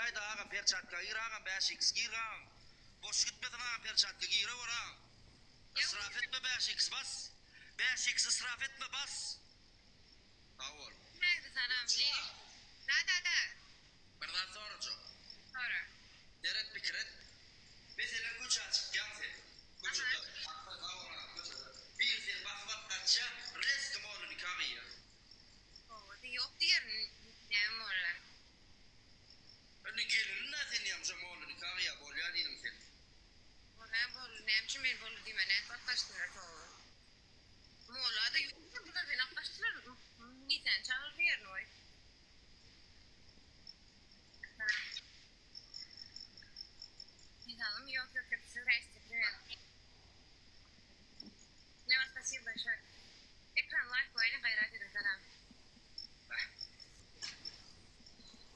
Giraýda agam perçatka gir agam 5 x gir agam. Boş gitmesin agam perçatka girewer agam. Israf etme 5 x bas. 5 x israf etme bas. Sag bol. Mähri salam Lenin. Da da da. Bir zat sorajak. Sora. Seret pikir et. Meselem köçä çykýaň sen. Köçede. Sag bol agam köçede. Biri seni basyp alyp gaçýa, rezko molla nika gyýýa. Hawa ýok diýerin näme molla. Indi geliniň-dä sen diýýäň şo molla nika gyýýa bolýa diýdiň sen. Bolýa boldy näme üçin men boldy diýmän nädip alyp gaçdylar soň. Molla-da ýok bular meni alyp gaçdylar milisäni çagyr diýerin goý. Mesalymy ýok ýok ýok zdrasте привет. Lewa spasibo большое. Ekran laýk goýalyň gaýrat ediň salam.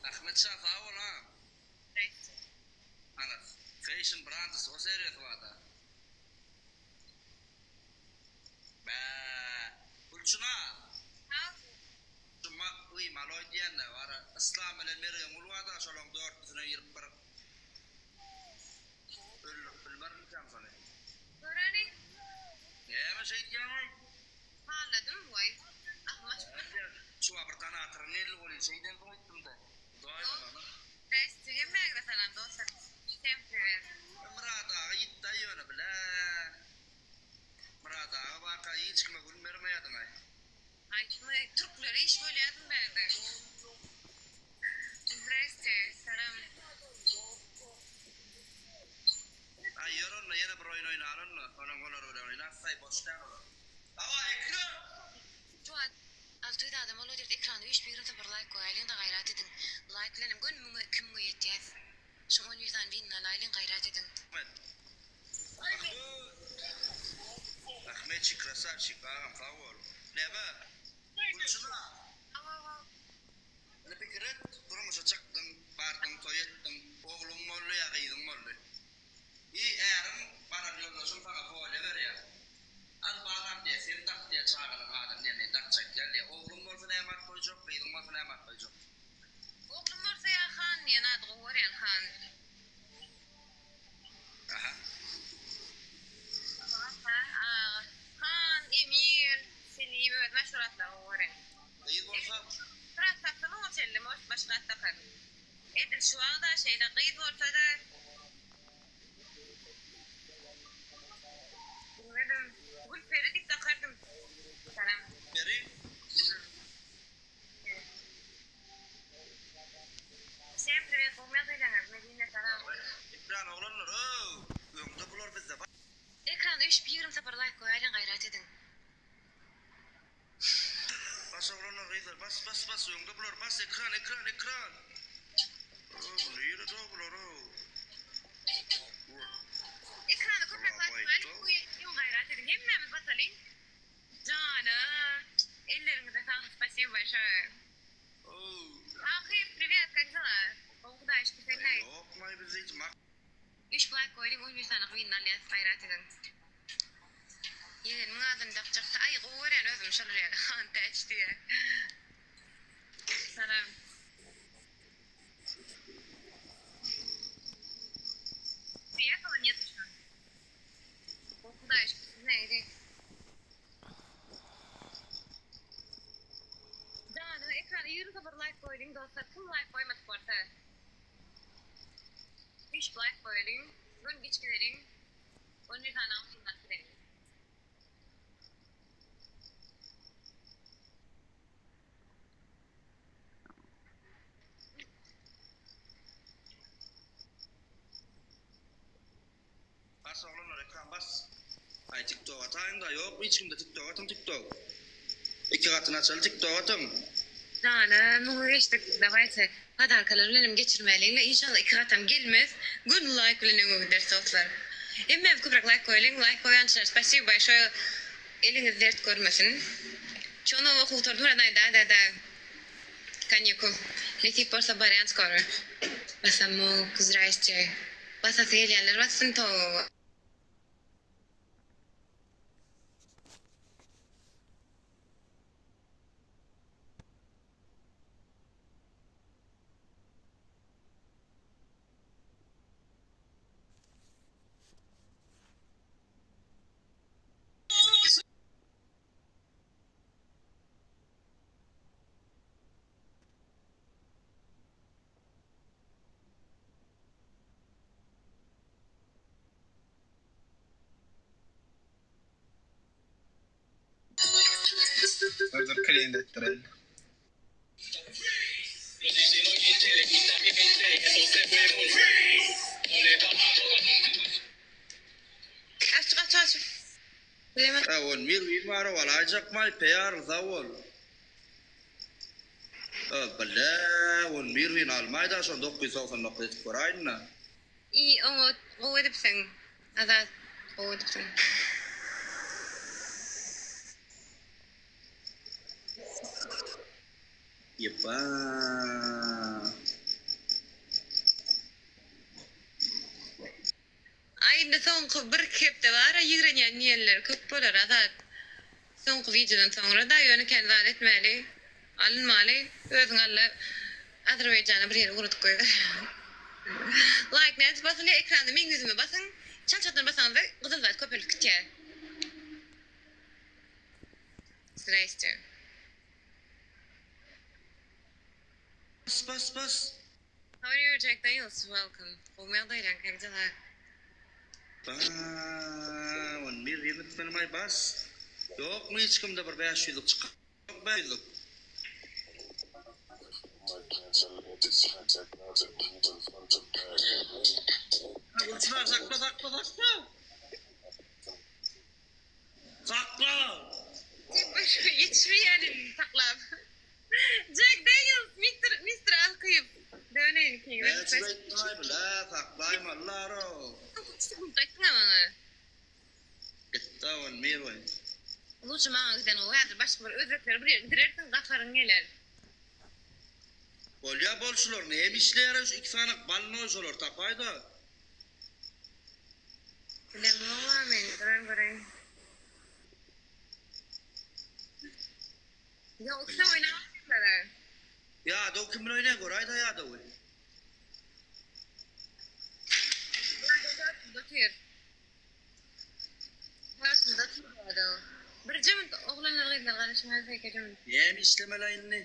Ahmet şa sag bol ha. Zdrasте. Ana Fashion Brands o seriýasy barda. Bä. Gülçynar. Sag. Şu Makgy maloý diýende bara Yslam bilen Mergen gul barda şolaň dörtlüsine girip bir öldürip bilmermikäm şony. Göreli. Näme şeýdýäňaý? Halladym goý. Ahmaç Şu bir donatyryň geldi welin şeýdensoň aýtdymda. Hudaý Ýok. Zdrasте hemmäňize salam dostlar. Всем привет. Myrat aga ýitdi-aý ýöne bile. Myrat aga barka hiç kime gün bermeýärdiň-aý. Aýtma türklere iş bolýardyň bärde. Zdrasте salam. Aý ýör onda ýene bir oýun oýnaly onda. Onuň olar bilen oýnarys-aý boş däl olar. Dawaý ekran! Şu wagt 600 adam bolup otyrys ekranda üç birimse bir laýk goýaýlyňda gaýrat ediň laýk bilenem göni müňe iki müňe ýetýäs şuň on bir sany winini alaýlyň gaýrat ediň. Ahmet. Ahmet. Ahmetçik krasavçik agam sag bol. Näme? Gülçyna. Indi pikir et, durmuşa çykdyň, bardyň toý etdiň, ogluň boldy ýa gyzyň boldy. I äriň baran ýoldaşyň saňa polýa berýär. Al balam diýýär, sen dak diýýär çagalaryň adyny diýýär, men dakjak däl diýýär. Ogluň bolsa näme at goýjak, gyzyň bolsa näme at goýjak? Oglum bolsa ýa Han diýen ady gowy görýän Han. Aha. Han, Emir, Selim özüm-ä şol atlary gowy görýän. Gyz bolsa? Bir at tapsam oňa çenli может başga at taparyn. Edil şu wagda şeýle gyz bolsada. Bilmedim. Gülperi diýip dakardym. Salam. Peri? Всем privet gowy ýagdaýlaryňyz Medine salam. Ekran oglanlar öw öňde bular bizde bar. Ekranda üç 20 sapar laýk goýaýlyň gaýrat ediň. Bas oglanlar gyzlar bas bas bas öňde bular bas ekran ekran ekran. Ow nirede bular ow. Ekrana köpräk laýk goýalyň goýaýlyň gaýrat ediň hemmämiz basalyň. Jana elleriňize saglyk spasibo bolşoý. Ahy privet kak dela gowy hudaýa şükür sen nägi. Ýokmaý bizde hiç mak. Üç laýk goýuň on bir sany win alýas gaýrat ediň. Ýegenimiň adyny dakjakda aý gowy görýän özüm şolar ýaly Han Täç diýýä. Salam. Priýetala net uçan. Gowy hudaýa şükür siz nägili. Janyňa ekrana 20 bir laýk goýulyň dostlar kim laýk goýmadyk bolsa. Üç laýk goýalyň. Gün giç gideliň. 11 sany altyndan gideliň. Bas oglanlar ekran bas. Aý tiktok ataýyňda ýok hiç kimde tiktok atyň tiktok. Iki gatyny açaly tiktok atyň. Jana müňe geçdik dawayte podarkalar bilenem geçirmäliňle inşallah iki gatam gelmez göni laýk bilen öňe gideris dostlar hemmämiz köpräk laýk goýalyň laýk goýançylar spasibo bolşoýe eliňiz dert görmesin Çonowa okuw gutardymy rodnaý da da da kanikul nesip bolsa barýan skoro basamok zdrasте basasy gelýänler bassyn toba. Dur dur klient etdireýin. Açyk açyk açyk. Bilemen. Ha ol mir bir bar ol alaýjakmaý peýar sag bol. Ö bile ol mir bin almaýda şo 999 edip göräýin-dä. I oňat gowy edipsiň Azat gowy edipsiň. Ýepba. Aý indi soňky bir iki hepde bara ýigrenýän diýenler köp bolar Azat. Soňky wideodan soňra da ýöne kän zat etmäli alynmaly özüň alla Azerbaýjana bir ýere ugradyp goýber. Laýk nädip basylýar ekranda meň ýüzüme basyň çalt çaltdan basaňyzda gyzyl zat köpelip gitýär. Zdraste. Bas bas bas. How are you Jack Daniels welcome gowy ýagdaýlaň как dela. Ba on bir ýigit bilmay bas. Ýokmy hiç kimde bir bäş ýüzlük çykar bäş ýüzlük. Gulçynar sakla sakla sakla. Sakla. Ýetişmeýärin saklap. Jack Daniels mister mister Alkyýew döneýin kiňe. Näçe aýtmaý bile saklaýmalylar-ow. Aýtdyňa maňa. Gitdi on bir boý. Lучше maňa giden gowy häzir başga bir özbekleri bir ýere gidirersiň gaharyň geler. Bolýa bol şular näme işleýär şu iki sany balnoý şolar tapaýda. Bilemok men duran göreýin. Ýok ikisem oýnap Ýadaw kim bilen oýnaýar göräýdä Ýadawy. Ýadaw otyr. Karşymda otyr Ýadaw. Birje minut oglanlar gyzlar garaşmaýas ýekeje minut. Näme işlemeli indi?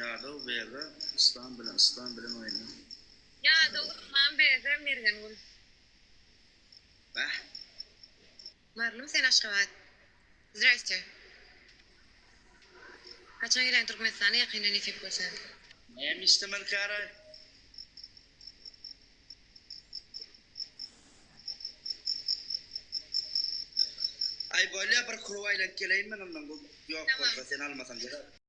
Ýadaw bega Yslam bilen Yslam bilen oýna. Ýadaw Yslam bega Mergengül. Bäh. Marlym sen Aşgabat. Zdraste. Haçan gelen Türkmenistana ýakynda nesip bolsa. Näme işlemeli karaý? Aý bolýa bir kruw aýlanyp geleýin men ondan bu ýok bolsa sen almasaň geler.